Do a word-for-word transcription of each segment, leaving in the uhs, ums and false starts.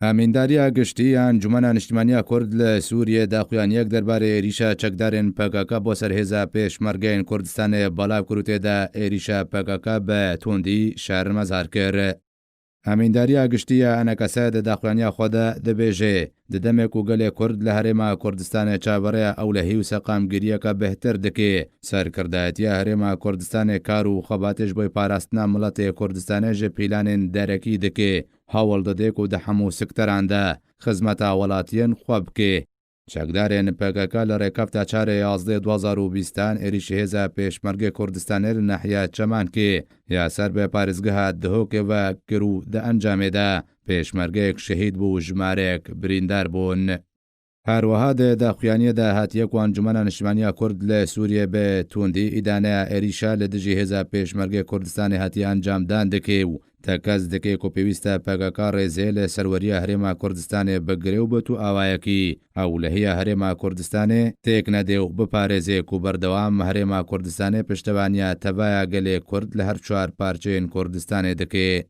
Amîndariya Giştî ya Encûmena Niştimaniya Kurd li Sûriyê daxuyaniyek derbarê êrîşa çekdarên P K K bo ser hêza Pêşmergeyên Kurdistanê belav kir û tê de êrîşa P K K bi tundî şermezar kir. Amîndariya Giştî ya E N K S di daxuyaniya xwe de dibêje, di demê ku gelê Kurd li Herêma Kurdistanê çaverêya ewlehî û seqamgiriyeke bêhtir dike, serkirdayetiya Herêma Kurdistanê kar û xebatê ji bo parastina miletê Kurdistanê ji pîlanên derekî dike, hewl dide ku di hemû sekteran de xizmeta welatiyên xwe bike. Çekdarên P K K li rêkefta çarê yazdeh du hazar û bîstan êrîşî hêza Pêşmergê Kurdistanê li nahiya Çemankê ya ser bi parêzgeha Dihokê ve kir û di encamê de pêşmergeyek şehîd bû û jimareyek birîndar bûn. Her wiha di daxuyaniyê de hatiye ku Encûmena Niştimaniya Kurd li Sûriyê bi tundî îdaneya êrîşa li dijî hêza Pêşmergê Kurdistanê hatiye encamdan dike û tekez dike ku pêwîst e P K K rêzê li serweriya Herêma Kurdistanê bigire û bi tu awayekî ewlehiya Herêma Kurdistanê têk nede û biparêze ku berdewam Herêma Kurdistanê piştevaniya tevaya gelê Kurd li her çar parçeyên Kurdistanê dike.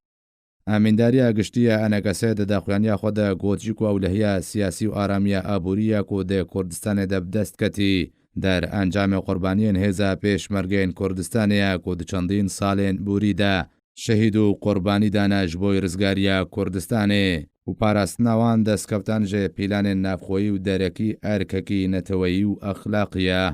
Amîndariya Giştî ya E N K S di daxuyaniya xwe de got jî ku ewlehiya siyasî û aramiya aborî ya ku di Kurdistanê de bi dest ketî, derencamê qurbaniyên hêza Pêşmergeyên Kurdistanê ye ku di çendîn salên borî de şehîd û qurbanî dane ji bo rizgariya Kurdistanê û parastina wan destkeftan ji pîlanên navxweyî û derekî erkekî neteweyî û exlaqî ye.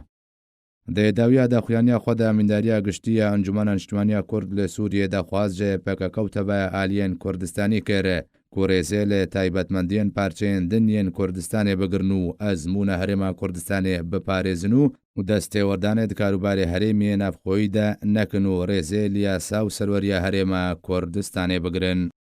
Di dawiya daxuyaniya xwe de Amîndariya Giştî ya Encûmena Niştimaniya Kurd li Sûriyê daxwaz ji P K K û tevaya aliyên Kurdistanî kir ku rêzê li taybetmendiyên parçeyên din yên Kurdistanê bigirin û ezmûna Herêma Kurdistanê biparêzin û û destêwerdanê di karûbarê herêmiyê navxweyî de nekin û rêzê li yasa û serweriya Herêma Kurdistanê bigirin.